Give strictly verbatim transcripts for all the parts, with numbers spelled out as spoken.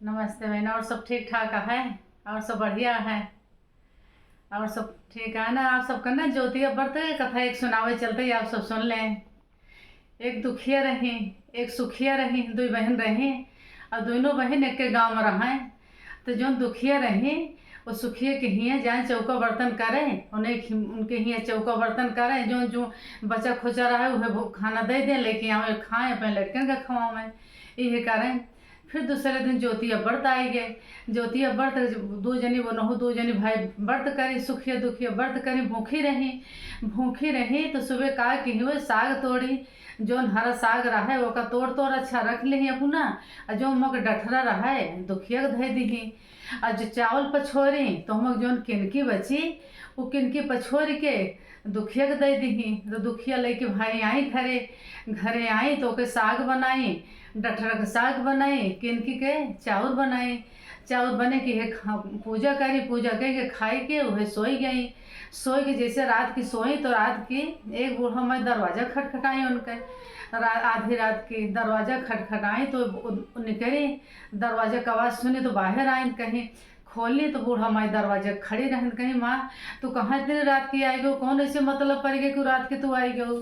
नमस्ते बहन, और सब ठीक ठाक है? और सब बढ़िया है? और सब ठीक है ना? आप सबका ना ज्योतिया व्रत के कथा एक सुनावे चलते ही आप सब सुन लें। एक दुखिया रही, एक सुखिया रही, दुई बहन रही, और दोनों बहन एक के गाँव में रहें। तो जौन दुखिया रही, वो सुखिया के हियाँ जाए चौका बर्तन करे, उन्हें खि-, उनके हियाँ चौका बर्तन करे, जौन जो बचा खोचा रहे, उहे भो-, खाना दे दे, लेके आवे, खाए, अपने लड़कन का खवावे, इहे करें। फिर दूसरे दिन ज्योतिया व्रत आइ गए। ज्योतिया व्रत, दो जनी, वो नहु दो जनी भाई व्रत करी, सुखिया दुखिया व्रत करी, भूखी रही। भूखी रही तो सुबह का की हुए, साग तोड़ी, जौन हरा साग रहे, ओका तोड़ तोड़ अच्छा रख लिही अपना, आ जौन मक डठरा रहे, दुखिया के धइ दिही। आ जो चावल पछोरी, तो मक जौन किनकी बची, वो किनकी पछोरी के दुखिया के दे दिही। तो दुखिया लेके भाई आई घरे, घरे आई तो ओके साग बनाई, डठरा के साग बनाई, किनकी के चाउर बनाई। चाउर बने के हे खा-, पूजा करी, पूजा कइ के खाई के उहे सोई गई। सोई के जैसे रात की सोई तो रात की एक बूढ़ा माई दरवाजा खटखटाई उनके। रा-, आधी रात की दरवाजा खटखटाई तो उ-, उ निकरी, दरवाजा के आवाज सुनी तो बाहर आइन, कहीं खोली तो बूढ़ा माई दरवाजा खड़ी रहन, कहीं, "माँ, तू कहाँ इतनी रात की आई गयो? कौन ऐसे मतलब पड़ गए कि रात की तू आई गयो?"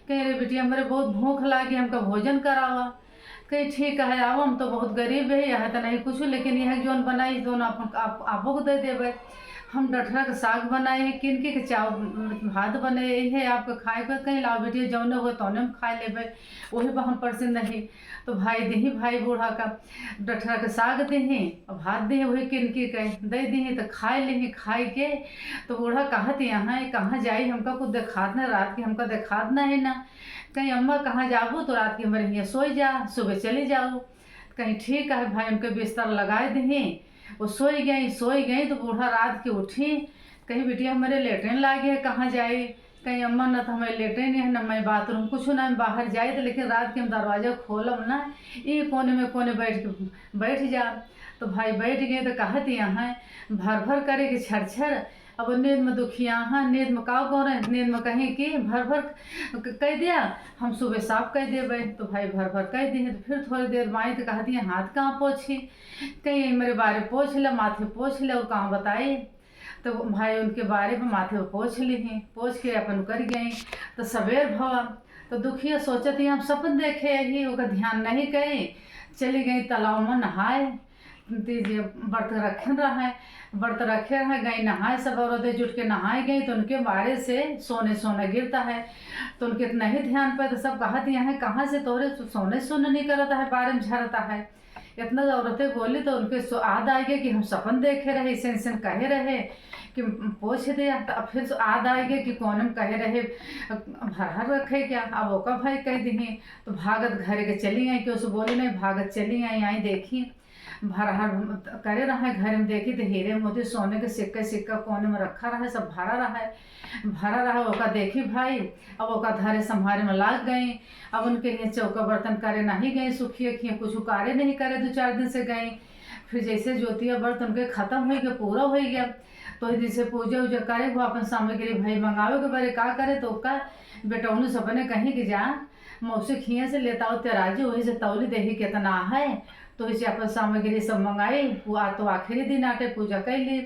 कहीं, "अरे बिटिया, हमरे बहुत भूख लागी, हमका भोजन करावा।" कहीं, "ठीक है, आओ, हम तो बहुत गरीब है, यहाँ तो नहीं कुछ, लेकिन यह जौन बनाई, जौन आप, आप, आपको दे देबे। हम डठरा के साग बनाए हैं, किनके के चाव-, भात बनाए हैं, आपके खाए के।" कहीं, "लाओ बिटिया, जौने हो तौने हम खाए लेबे, वही पर हम परसिन नहीं।" तो भाई देही, भाई बूढ़ा का डठरा के साग देही, और भात देही, वही किनकी के दे देही, तो खाए लेही। खाए के तो बूढ़ा कहत यहाँ है, "कहाँ जाई, हमका कुछ देखात ना, रात की हमका देखात ना है ना।" कहीं, "अम्मा, कहाँ जाबू? तो रात की हमरे हियाँ सोई जा, सुबह चली जाऊ।" कहीं, "ठीक है भाई।" उनके बिस्तर लगाए देही, वो सोई गई। सोई गई तो बूढ़ा रात की उठी, कहीं, "बिटिया, हमरे लेटरिन लागे है, कहाँ जाई?" कहीं, "अम्मा, न तो हमें लेटरिन है, न मैं बाथरूम, कुछ ना, हम बाहर जाइत, लेकिन रात के हम दरवाजा खोलब ना, ई कोने में कोने बैठ के, बैठ जा।" तो भाई बैठ गए तो कहत यहाँ है, भर भर करे के छर छर। अब नींद में दुखिया, हाँ, नींद में का करे, नींद में कहीं कि भर भर क-, कह दिया, "हम सुबह साफ कह देबे।" तो भाई भर भर कह दिए। तो फिर थोड़ी देर माई तो कहती है, "हाथ कहाँ पोछी?" कहीं, "मेरे बारे पोछ ले, माथे पोछ ले, और कहाँ बताई?" तो भाई उनके बारे में माथे पे पोछ लिही, पोछ के अपन कर गई। तो सवेर भवा, तो दुखिया सोचत ही, "हम सपन देखे ही, ओकर ध्यान नहीं करी।" चली गई तालाब में नहाए। तीज व्रत रखे रहे, व्रत रखे रहे, गई नहाए, सब औरतें जुट के नहाए गई। तो उनके बारे से सोने सोने गिरता है, तो उनके नहीं ध्यान पे, तो सब कहत यहाँ, "कहाँ से तोरे सोने सोने नहीं करता है, बारे में झरता है?" इतना औरतें बोली तो उनके सो-, याद आ गया कि हम सपन देखे रहे, ऐसे ऐसे कहे रहे कि पोछ दे, तो अब फिर सो-, याद आ गया कि कौन हम कहे रहे, भरहर रखे क्या। अब ओका भाई कह दिही, तो भागत घरे के चली आई, कि उसे बोली नहीं, भागत चली आई, आई देखी, भरहर करे रहे घर में, देखी तो हीरे मोती सोने के सिक्के, सिक्का कोने में रखा रहे, सब भरा रहे, भरा रहे। ओका देखी भाई, अब ओका धरे संभारे में लाग गई। अब उनके हियाँ चौका बर्तन करे नहीं गई, सुखिया के हियाँ कुछ कारे नहीं करे, दो चार दिन से गई। फिर जैसे ज्योतिया व्रत उनके खत्म होइ गया, पूरा होइ गया, तो जैसे पूजा उजा करे, वो अपन सामग्री भाई मंगावे के बारे का करे, तो ओका बेटौनू सपने कहीं कि जा, मौसी के हियाँ से लेता हो तराजू, वही से तौली देही कितना है, तो वही से अपन सामग्री सब मंगाई। वो आ तो आखिरी दिन आटे पूजा कैली,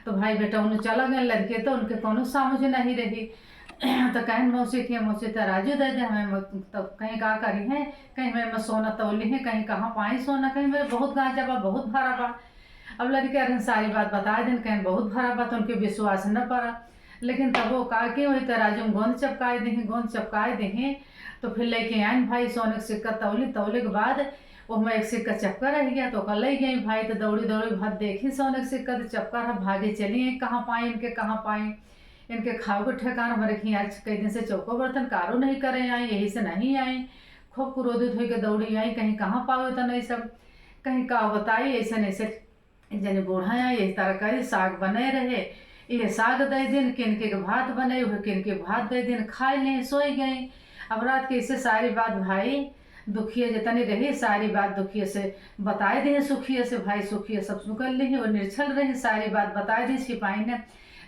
तो भाई बेटौनू चला गए, लड़के तो उनके कोनो समझ नहीं रही। तो कहन मौसी के, "मौसी तराजू दे दे हमें।" मौ-, तो कहीं का करी है, कहीं मेरे में सोना तौली है, कहीं कहाँ पाई सोना, कहीं मेरे बहुत गांजा बा, बहुत भरा बा। अब लड़के अरे सारी बात बता देन, कहीं बहुत भरा बा, तो उनके विश्वास न पड़ा। लेकिन तब वो का के वही तराजू में गोंद चपकाए देही, गोंद चपकाए देही, तो फिर लेके आइन भाई सोने के सिक्का तौली, तौले के बाद ओहमा एक सिक्का चपका रह गया, तो ओका ले गई भाई, तो दौड़ी दौड़ी भाग देखी सोने के सिक्का तो चपका रहा, भागे चली आई, कहाँ पाई इनके, कहाँ पाई इनके खाओ के ठेकान, हमारे खियाँ कई दिन से चौको बर्तन कारो नहीं करे आई, यही से नहीं आई। खूब क्रोधित होई के दौड़ी आई, कहीं कहाँ पावे तो नहीं सब, कहीं का बताई, ऐसे नहीं से एक जने बूढ़ा है, यही तरह करी, साग बने रहे, ये साग दे दिन, किनके के भात बने, वह किनके भात दे दिन, खाए लें, सोई गई। अब रात के इसे सारी बात भाई दुखिया जितनी रही, सारी बात दुखिया से बताए दे, सुखिया से, भाई सुखिया सब सुन कर ली, वो निर्छल रही, सारी बात बताए दी, सिपाही ने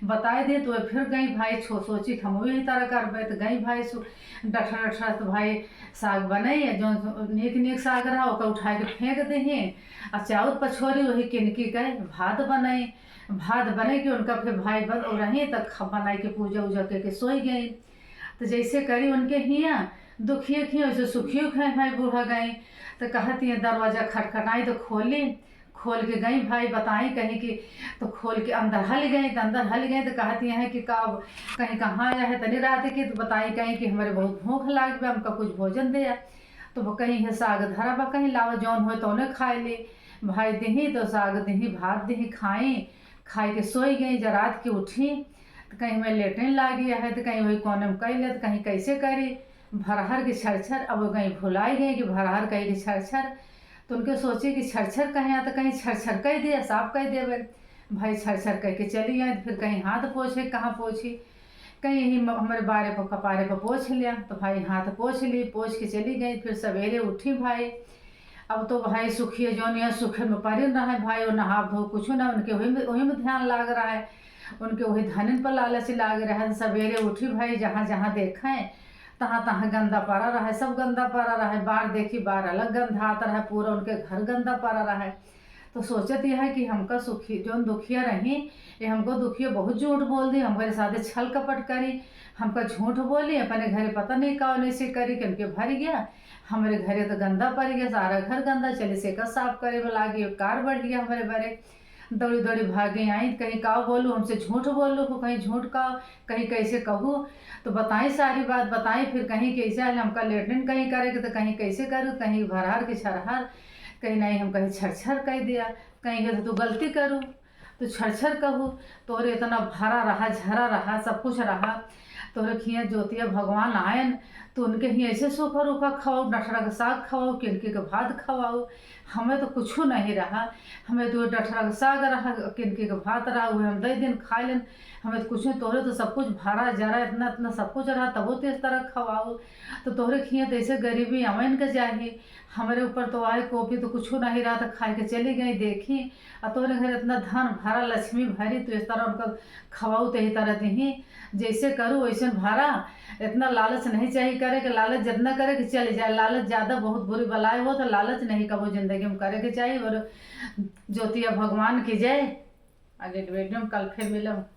बताए दे तो फिर गई भाई, छो सोची कि हम यही तरह करबे। तो गई भाई सु-, डठर डठर तो भाई साग बनाई, या जौन नीक नीक साग रहा ओकर उठाए के फेंक देही, आ चाउर पछोरी वही किनकी के भात बनाई। भात बने के उनका फिर भाई बन और रही तो ख-, बनाई के पूजा उजा के, के सोई गई। तो जैसे करी उनके हियाँ दुखिए खिए वैसे सुखिए खाए भाई बूढ़ा गई। तो कहती है दरवाजा खटखटाई तो खोली, खोल के गई भाई बताई कहीं कि, तो खोल के अंदर हल गई। तो अंदर हल गई तो कहती हैं कि का कहीं कहाँ आया है तनी रात की, तो बताई कहीं कि हमरे बहुत भूख लाग बा, हमका कुछ भोजन दे। तो वो कहीं है साग धरा बा, कहीं लावा जौन होए तौने खाए ले। भाई दिही तो साग दिही, भात दिही, खाई, खाई के सोई गई। जब रात की उठी तो कहीं मैं लेटरिन लागी है, तो कहीं वही कोने में कई ले, तो कहीं कैसे करी, भरहर के छरछर। अब वो कहीं भुलाई गई कि भरहर कही के छरछर। तो उनके सोची कि छरछर कहे आ, तो कहीं छरछर कह दिया, साफ कह देवे। भाई छरछर कह के चली गई, फिर कहीं हाथ पोछे, कहाँ पोछी, कहीं यही म-, हमारे बारे पर, कपारे पर पोछ लिया। तो भाई हाथ पोछ ली, पोछ के चली गई। फिर सवेरे उठी भाई, अब तो भाई सुखिए जौन या सुखे में परिन रहे भाई, वो नहाब धो कुछ ना, उनके वही में, वही में ध्यान लाग रहा है, उनके वही धनिन पर लालच लाग रहा है। सवेरे उठी भाई, जहाँ जहाँ देखे तहाँ तहाँ गंदा पड़ा रहे, सब गंदा पड़ा रहे, बार देखी बार अलग गंधात रहे, पूरा उनके घर गंदा पड़ा रहे। तो सोचत यह है कि हमका सुखी, जौन दुखिया रही, ये हमको दुखिया बहुत झूठ बोल दी, हमरे साथे छल कपट करी, हमका झूठ बोली, अपने घरे पता नहीं कौन ऐसे करी कि उनके भर गया, हमरे घरे तो गंदा पड़ गया, सारा घर गंदा, चली से का साफ करे में लागी, कार बढ़ गया हमरे बरे। दौड़ी दौड़ी भागे आई, कहीं का बोलू, हमसे झूठ बोलू, को कहीं झूठ का, कहीं कैसे कहू, तो बताई सारी बात बताई। फिर कहीं कैसे आयल, हमका लेटरिन कहीं करे के, तो कहीं कैसे करू, कहीं भरहर के छरहर, कहीं नहीं, हम कहीं छरछर कह दिया, कहीं के तो तू गलती करू, तो छरछर कहू, तोहरे इतना भरा रहा, झरा रहा, सब कुछ रहा, तोहरे खिया जोतिया भगवान आयन, तो उनके ही ऐसे सूखा रूखा खवाऊ, डठरा के साग खवाऊ, किनके के भात खवाऊ, हमें तो कुछ नहीं रहा। हमें तो डठरा के साग रहा, किनके के भात रहा, वह हम दे दिन खा लेन। हमें तो कुछ नहीं, तोहरे तो सब कुछ भरा जरा, इतना इतना सब कुछ रहा, तबो तो इस तरह खवाऊ। तो तोहरे खिया तो ऐसे गरीबी अमैन के चाही, हमारे ऊपर तो आए कोपी तो कुछ नहीं रहा, तो खाए के चली गई। देखी, आ तोहरे घर इतना धन भरा, लक्ष्मी भरी, तो इस तरह उनका खवाऊ, तो यही तरह दिही, जैसे करू वैसे भरा। इतना लालच नहीं चाहिए करे कि लालच जितना करे कि चले जाए, लालच ज़्यादा बहुत बुरी बलाए हो, तो लालच नहीं कबो जिंदगी में करे के चाहिए। और ज्योतिया भगवान की जय। आगे के वीडियो में कल फिर मिलब।